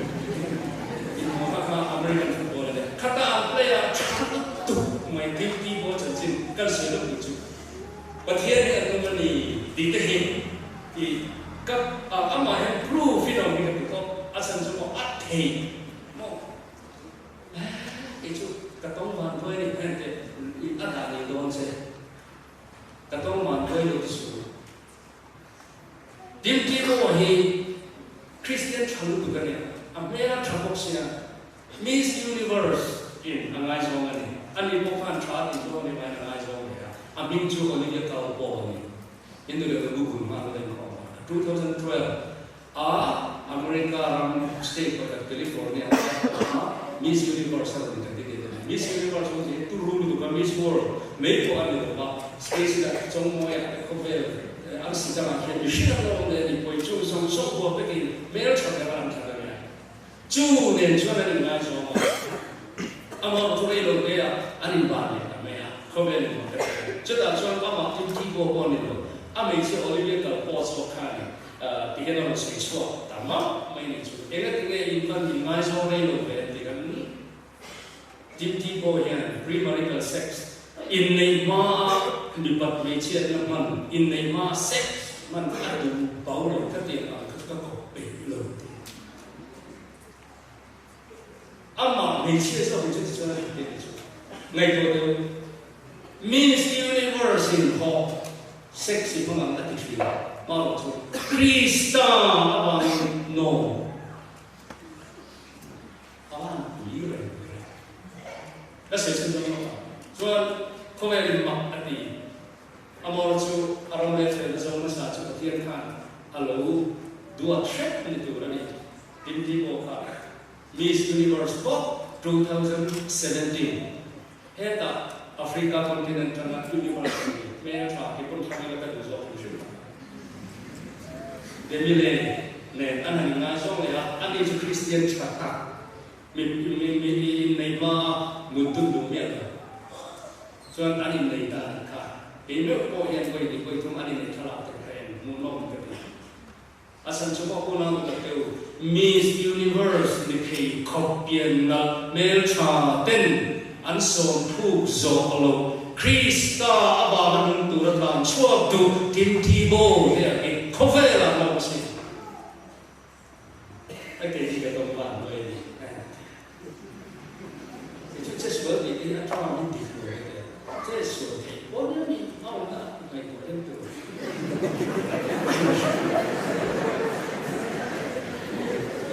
Inhmuh kha kha American football a nia, khata an play a tha lutuk mai Tim Tebow chanchin kan sawi loh tih chu. Pathian hi a hnung a ni tih te hi i ka amah hian proof in a awm hi ka ti tawp, a chhan chu maw a thei maw eh kei chu ka tawng van tuai ni heng te i a dah nei dawn che ka tawng van tuai lo ti suh Tim Tebow hi Christian tha lutuk a nia, a hmel a tha bawk sia Miss Universe in a ngaizawng a ni. Ani pawh khan tha tih zawng ni maiin a ngaizawng ve a. A hming chu Olivia Culpo a ni. Hindu leh ka Google hma lo en khawm a. 2012 a America ram state pakhat California ah a Miss Universe a rawn candidate a ni. Miss Universe awmzia hi turu lutuk a, Miss World mai pawh a ni lo va, space ah te chawngmawi ah te khawvel an si dangah khian mihring an lo awm leh a ni pawhin chung zawng zawng huap vekin hmeltha ber an thlan a nia. Chu nen chuan an inngaizawng a, amah chu rei lo te ah an inban leh ta mai a, khawvel in mak a ti a. Chutah chuan amah Tim Tebow pawh a ni lo, a hmeichhia Olivia Kalpoh zawk kha a ni. Ti hian a rawn sawi chhuak ta mauh mai nih chu. Enga tinge in van in ngaizawng rei lo ve an ti kan Tim Tebow hian premarital sex, inneih hmaa mipat hmeichhiatna hman, inneih hmaa sex hman a duh bau lo kha tiang ang kha ka kawp peih lo ti. Amah hmeichhia zawk in chuti chuan a inti nih chu. Ngaihtuah deuh Miss Universe in hawh sexy hmang ang a ti thin hma loh chu Krista avangin no a van pui reng reng. Ka sawi chhan dawn lawk ang chuan khawvel in mak a ti. Amor chu a ram leh felna zawng hmasa chu Pathian khan a lo duat hrep ni tur a ni. Timothy pawh kha Miss Universe pawh 2017 hetah Africa continent tanga Universe a ni hmel tha ti pawn thlang ila ka duh zawk hrim hrim ang. Demi-le nen an han inngaizawng leh a, ani chu Kristian tha tak, mi mi mi innei hmaa mut dun duh miah lo chuan an innei ta a nih kha. Kei meuh pawh hian vawi hnih vawi thum an innei thlalak te kha en hmuhnawm ka ti. A chhan chu maw unau nu tak te u, Miss Universe ni thei khawp pianna hmeltha ten an sawm phuk zawh lo, Krista avanga nung tura tlan chhuak duh Tim Tebow te ang hi khawvelah an awm asin. A kei hi ka tawng van nuai a ni. Kei chu chesual tih te hi a term hi dik lo ka ti a, chesual theih pawh nia mi a awmna ngaihtuah deuh tur.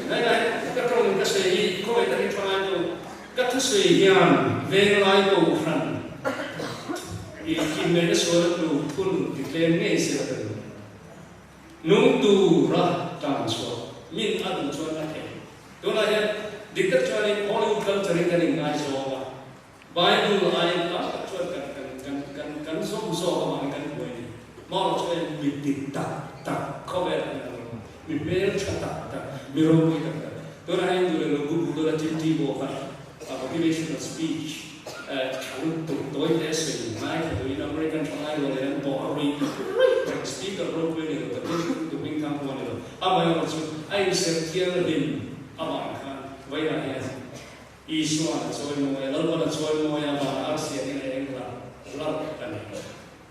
Nai nai ka tawng ka sawi hi khawi takin tha ngai lo, ka thusawi hian venglai kohhran i inneihna sual a tlu thun ti tlem ngei se a ka duh. Nung tura tan chhuah min a duh chuan a thei. Tunah hian dik tak chuanin Hollywood culture in kan inngaizawng a, Bible aiin tam tak chuan kan kan kan kan kan zawm zawk avangin kan buai a ni. Marawh chuan mi dik tak tak khawvel an lo awm a, mi hmeltha tak tak, mi ropui tak tak. Tunah hian duh leh lo Google dawt a Tim Tebow kha a motivational speech tha lutuk tawi hle sawi ngaithla duhin American thalai rual in an bawh a rui rui reng speaker ropui a ni lo ta lutuk hming thang pawh a ni lo. Amaherawhchu chu a inserh thianghlim avang khan vawiinah hian Isua'n a chawi mawi a, Lalpa'n a chawi mawi a, van arsi angin a eng larh larh a ni.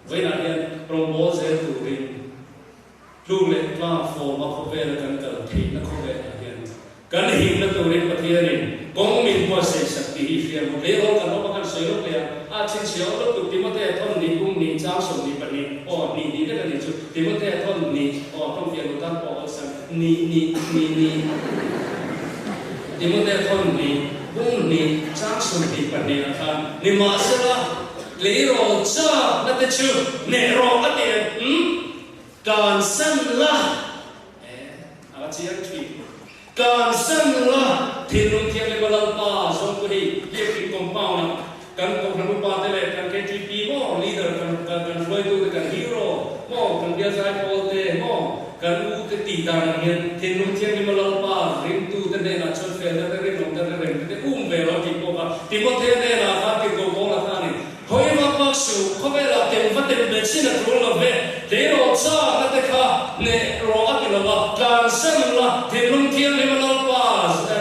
Vawiinah hian rawngbâwl zel turin Tluk leh tlang fawma khawvela kan kal theihna khawvelah hian kan himna turin Pathianin kawng min buatsaih sak tih hi hria maw? Tleirawl kan awm a kan sawi lawk leh a, a chhinchhiah awm lutuk Timothea thawn hnih kum hnih chang 22 aw hnih hnih vek a nih chu Timothea thawn hnih aw tawng fiah lo tan pawh awlsam hnih hnih hnih hnih Timothea thawn hnih kum hnih chang 22 ah khan nimahsela tleirawl chakna te chu hneh rawh a ti em? Umm. Tlan san la, eh, a va chiang thin. Tlan san la, thinlung thianghlim a Lalpa zawng chu hei Biakin compound ah kan Kohhran upa te leh kan KTP maw leader kan kan kan hruaitu te kan hero maw kan bialzai pawl te maw kan u te tih dan ang hian thinlung thianghlim a Lalpa ringtu te hnenah chuan felna te rinawmna te remna te um ve lo a tih pawh kha Timothea hnenah khan tirhkoh Paula khanin Hawi vak vak suh, khawvelah tel va tel ve chin a tul lo ve, tleirawl chakna te kha hneh rawh a ti lo a, tlan san la, thinlung thianghlim a Lalpa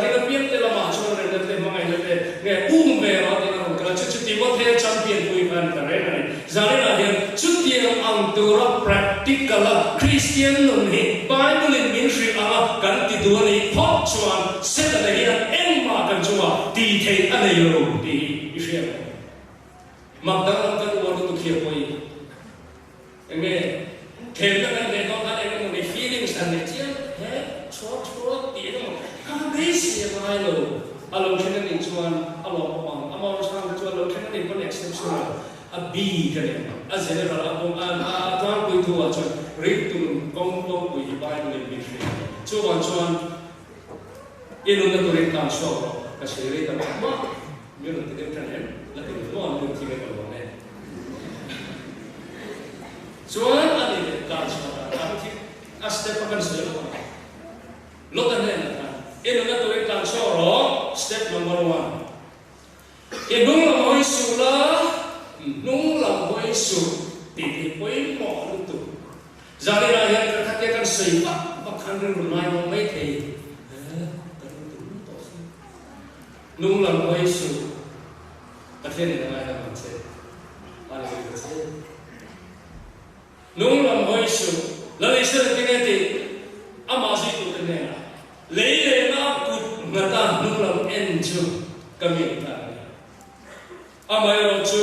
ring apiang te lamah chuan remna te hmangaihna te nge um ve rawh a tiin a rawn kal a, chu chu Timothea champion pui kha a ni ta reng a ni. Zaninah hian chutiang ang tura practical a Kristian nun hi Bible in min hrilh ang a kan ti duh a nih phawt chuan Setana hian engmah kan chungah tih theih a nei lo tih hi i hriat ang. Mak danglam kan uar lutuk hi a pawi. Enge themna kan neih dawn khan eng emaw ni feelings han neih chiam he chhuak chhuak tih eng emaw kha beisei a ngai lo. A lo thleng a nih chuan a lawmawm ang, a mawng chhang te chu a lo thleng a nih pawn exceptional a bik a ni ang. A general a kawng a a tlangpui thu ah chuan ringtu nun kawng tlawngpui hi Bible in min hrilh. Chuvang chuan. I nunna turin tlan chhuak rawh, ka sawi rei ta mah mah. Mi rawn ti deuh tan em? La ti lo maw an lung thing e ka lawm e. Chuan a ni leh tlan chhuah dan kha thi a step a kan sawi lo ang. Lota hnenah khan i nunna turin tlan chhuak rawh, step number one. I hnung lam hawi suh la, hnung lam hawi suh tih hi pawimawh lutuk. Zaninah hian ka khatia kan sawi vak vak khan rilru ngai lo mai thei e, ka ring tum lut tawh si. Hnung lam hawi suh, Pathianin a ngaidam ang che, Hallelujah che. Hnung lam hawi suh, Lal Isua tinge tih amah zuitute hnenah lei lehna kut nghata hnung lam en chu ka mi ta a ni. Amaherawh chu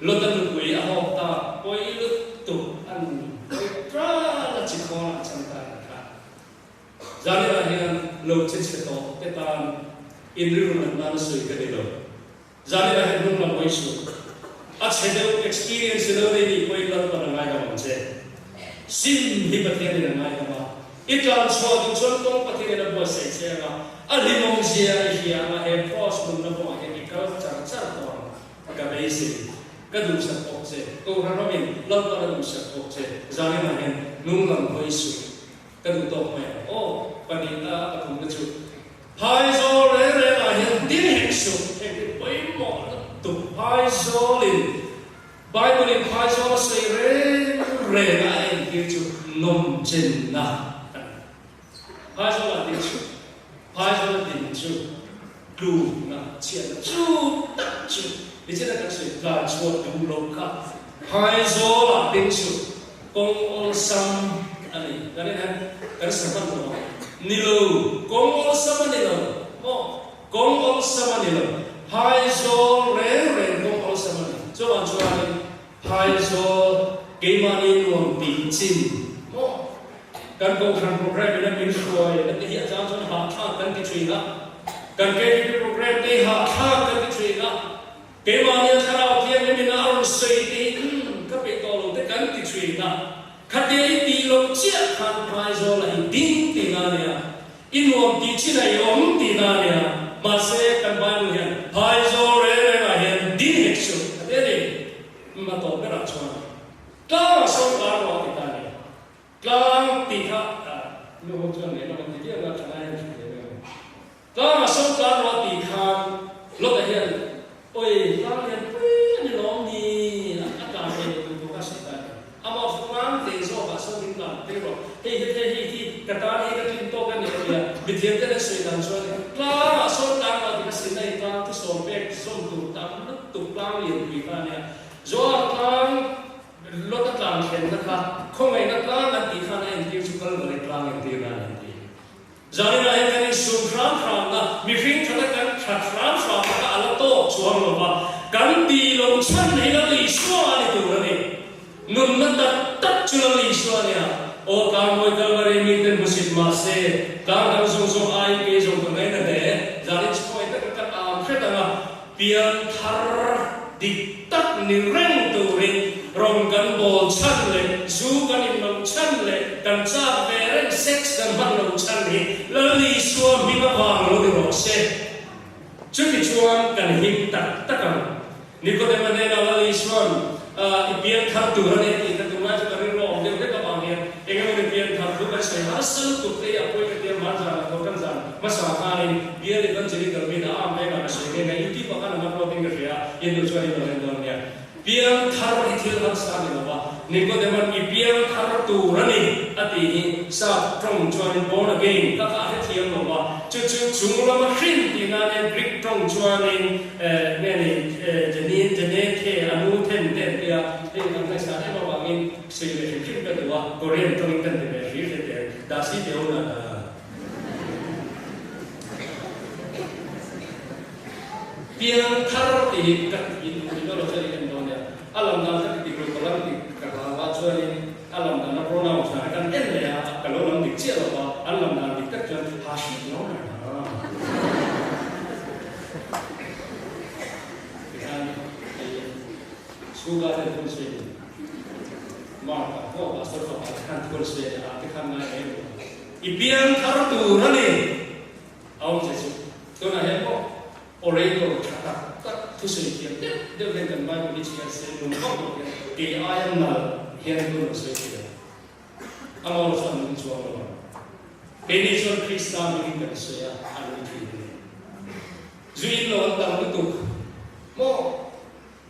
Lota nupui a hawk ta pawi lutuk an pawi tral a chi khawn ah chan ta ni kha. Zaninah hian lo che chhe tawh te tan in rilru nat nan a sawi ka ni lo. Zaninah hian hnung lam hawi suh. A chhe deuh experience i lo nei nih pawhin Lalpan a ngaidam ang che. Sim hi Pathianin a ngaidam a, i tlan chhuah duh chuan kawng Pathianin a buatsaih che ang a, a hlimawm zia i hria ang a, he Kraws nunna kawngah hian i kal char char tawh ang. Ka beisei, ka duhsak bawk che. Kohhran ramin Lalpan a duhsak bawk che. Zaninah hian hnung lam hawi suh. Ka duh tawk mai ang. Aw, pahnihna pathumna chu Phaizawl reng rengah hian ding hek suh. Heng hi pawimawh lutuk Phaizawlin Bible in Phaizawl a sawi reng reng a a entir chu nawmchenna a ni. Phaizawl ah ding chu, Phaizawl a din chu tlukna chhiatna chu tak chu nichin a kan sawi tlan chhuah duh loh kha Phaizawl ah ding chu kawng awlsam a ni. Kan en hian kan sa hman lo ang. Ni lo, kawng awlsam a ni lo maw? Kawng awlsam a ni lo. Phaizawl reng reng kawng awlsam a ni. Chuvang chuanin Phaizawl keimahni nuam tih chin maw? Kan Kohhran program in a min hruai na te hi a chang chuan hahthlak kan ti thin a. Kan KTP program te hi hahthlak kan ti thin a. Keimahni a thlarau thianghlim in a rawn sawi te hi umm ka peih tawh lo te kan ti thin a. Khatia i tih loh chiah khan Phaizawl ah i ding tihna a nia. I nuam tih chin a i awm tihna a nia. Mahse, kan Bible hian Phaizawl reng rengah hian ding hek suh a ti a ni. Umm a tawp berah chuan tlang a sawrkar rawh a ti ta a ni. Tlang tih kha nu ho chuan lehlam an ti viau a, thalai an hre ve viau a ni. Tlang a sawrkar rawh a tih khan Lota hian Awi, tlang lian pui a ni lawm ni? A tlan ve lo tur tur kha a sawi ta a ni. Amah chu tlang te zawkah sawn min tlan phei rawh. Hei hi hei hi ka tan hi ka tlin tawk a ni a tia. Mithiam ten an sawi dan chuan tlangah sawn tlang rawh tih kha Sinai tlang thusawm pek zawm tur tam lutuk tlang lian pui kha a nia. Zoar tlang Lota tlang thlenna kha khawngaihna tlang an tih khan a entir chu Kalvari tlang entirna a ni an ti. Zaninah hian kan insum hram hramna, mihring thata kan that hram hramna kha a la tawk chuang lo va, kan tih loh chhan hi Lal Isua a ni tur a ni. Nunna tak tak chu Lal Isua a nia. Aw tlangmawi Kalvari miten hmusit mah se, tlang dang zawng zawng aiin kei zawng ka ngaina hle. Zanin chu khawngaih taka kan am hret ang a, Pian thar dik tak ni reng turin rawn kan bawl chhan leh zu kan in lo chhan leh kan chak ve reng sex kan hman lo chhan hi Lal Isua hming avang lo ni rawh se. Chuti chuan kan him tak tak ang. Nikodema hnenah Lal Isua'n I pian thar tur a ni a tih kha tunlai chu ka rilru a awm deuh hlek avang hian eng emaw ni pian thar thu kan sawi harsa lutuk te hi a pawi ka ti a, hmanzan ah tho kan zan hmasa khanin Bial Evangelical min a am vengah ka sawi nghe nghe YouTube ah khan an upload in ka hria a, in duh chuan in lo en dawn nia. Piang thar hi thil harsa a ni lo va, Nicodeman i piang thar tur a ni a tih hi sap tawng chuanin born again ka kha a hrethiam lo va, chu chu chung lama hrin tih nan hian Greek tawng chuanin nge ni Jenin Jenethe a nu then te an tia, hei kan ngaihsan em avangin sawi ve hrim hrim ka duh a, Korean tawngin kan ti ve hri hre te dah si teh u na da. Piang thar tih hi ka in in lo chuan in en dawn nia. A lam dan ka ti dik lo ka lam dik ka hlau a chuanin a lam dan a pronoun dan kan en leh a ka lo lam dik chiah lo va an lam dan dik tak chuan ha hri lo na na tikhan hei Suga ten thun se ni Mark a pawh pastor fapa te khan thun se a te khan ngai em I piang thar tur a ni. A awm che. tum vak lo hian kei aia nalh hian thu an sawi thei a. Amaherawhchu chu an nung chuang lo ang. Keini chuan Krista hmingin kan sawi a, an nung thin a ni. Zu in lo an tam lutuk maw?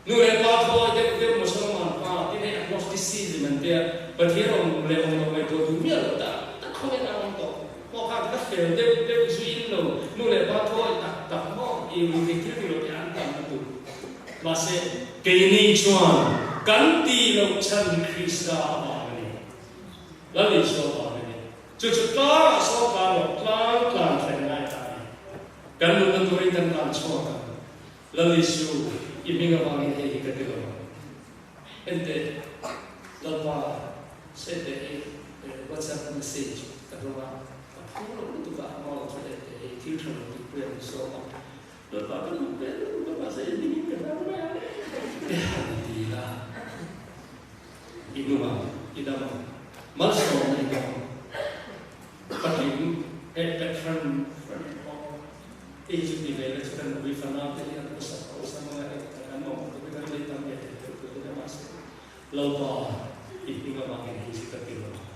Nu leh pa thawi deuh deuh Mosolman pa tin hei agnosticism an tia, Pathian awm leh awm lo ngaihtuah duh miah lo tak tak khawngin an awm tawh maw kha ka fel deuh deuh zu in lo nu leh pa thawi tak tak maw i ui thei thil ti lo te an tam lutuk. Mahse, keini chuan kan tih loh chhan hi Krista avang a ni. Lal Isua avang a ni. Chu chu tlangah sawn tlan loh, tlang tlan thlen ngai ta a ni. Kan nunna turin kan tlan chhuak ang. Lal Isu, i hming avangin hei hi ka ti lo ang. Enteh, Lalpa, Sete hi WhatsApp message ka dawng a, ka phur lo lutuk a, amah lo chu enteh hei thil tha lo tih pui a ni sawm a. Lalpa ka duh ve lutuk a, mahse i hmingin ka hlau mai a. Te han ti la, i nung ang, i dam ang, malsawmna i dawng ang. Patling eh Patron aw hei chu ti ve la chu kan ui fanau te hi an awsa awsa mang a hei kan awm te kan lei tam ve thei deuh tur te mahse Lalpa i hming avangin hei chu ka ti lo ang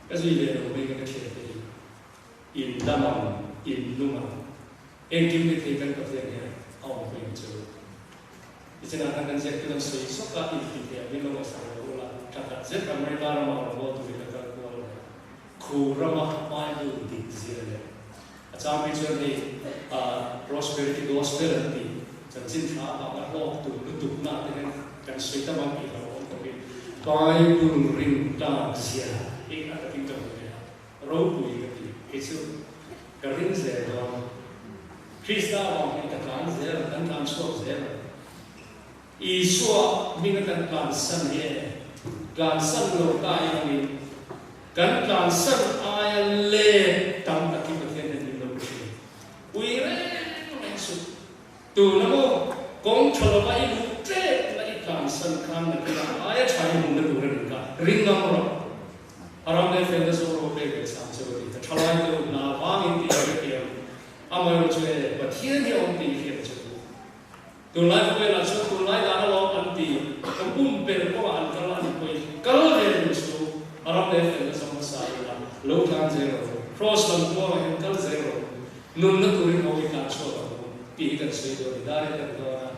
ka zui ve lo mai ka ka thian te hi in dam ang in nung ang engkim ni thei kan Pathian hian a awm pui ang che u. Nichinah khan kan ziak chu kan sawi sawk a, inti thei ang in lo ngaihsak lo ula, tha khat zet America rama rawn haw turin ka kal kual leh a, khu rama Bible dik zia leh a chang phei chuan hei Prosperity Gospel an tih chanchin tha avanga hlawk tur lutuk na te hian kan sawi tam ang tih hlauhawm khawpin Bible rin tak zia hi a takin ka hmu ve a. Ropui ka ti, kei chu ka ring zel dawn. Krista avang hian ka tlan zel ang, kan tlan chhuak zel ang. Isua hminga kan tlansan hi e, tlansan lo ta i angin, kan tlansan aia let tam tak hi Pathian hian min lo pe thin. Ui reng reng suh. Tuna maw, kawng tha lova i luh tlep na i tlansan khan nakinah aia tha i hmuhna tur a nih kha, ring ngam rawh. A ram leh felna zawk rawh pek leh chang che u a ti. Ka thalai te u, hna vangin tih a hrethiam. Amaherawh chu e, Pathian hi a awm tih i hriat che u. Tunlai khawvelah chuan tunlai dan alawm an ti. Ka pumpelh kawngah an kal a ni pawhin kal ve duh chu a ram leh felna zawng hmasa ila lo tlan zel rawh u. Kraws lam kuangah hian kal zel rawh u. Nunna turin ho i tlan chhuak ang u tih hi kan sawi dawn a ni. Dar hi kan dawn a.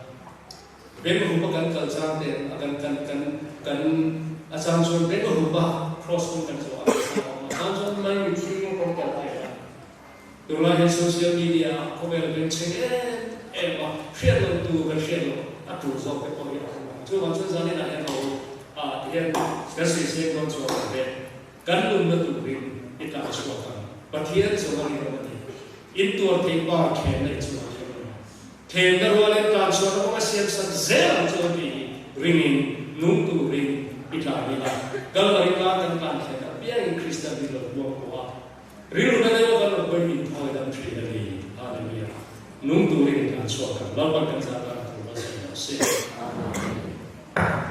Beng hupa kan kal chang ten a kan kan kan kan a chang chuan beng hupa cross kawng kan zawh a kan awm a chang chuan mai mitthli kawng kawng kal thei a. Tunlai hian social media ah khawvel beng chheng em em a, hriat loh tur kan hriat loh a tul zawk te pawh hi a awm a. Chuvang chuan zanin ah hian ho ah ti hian kan sawi seng dawn chuang lo ve. Kan nunna turin i tlan chhuak ang. Pathian zawng a rinawm a ni. In tuar theih pa thlem na i chungah thleng a ni. Thlemna rualin tlan chhuahna kawng a siam sak zel ang chu a ti hi ringin nung turin i tlan ila. Kalvari tlang kan tlan thlen apiangin Krista min lo buang pawh a, rilru na deuh a kan rawn hawi min thawi dam thin a ni. Hallelujah. Nung turin i tlan chhuak ang. Lalpan kan zah tan a thu malsawm rawh se.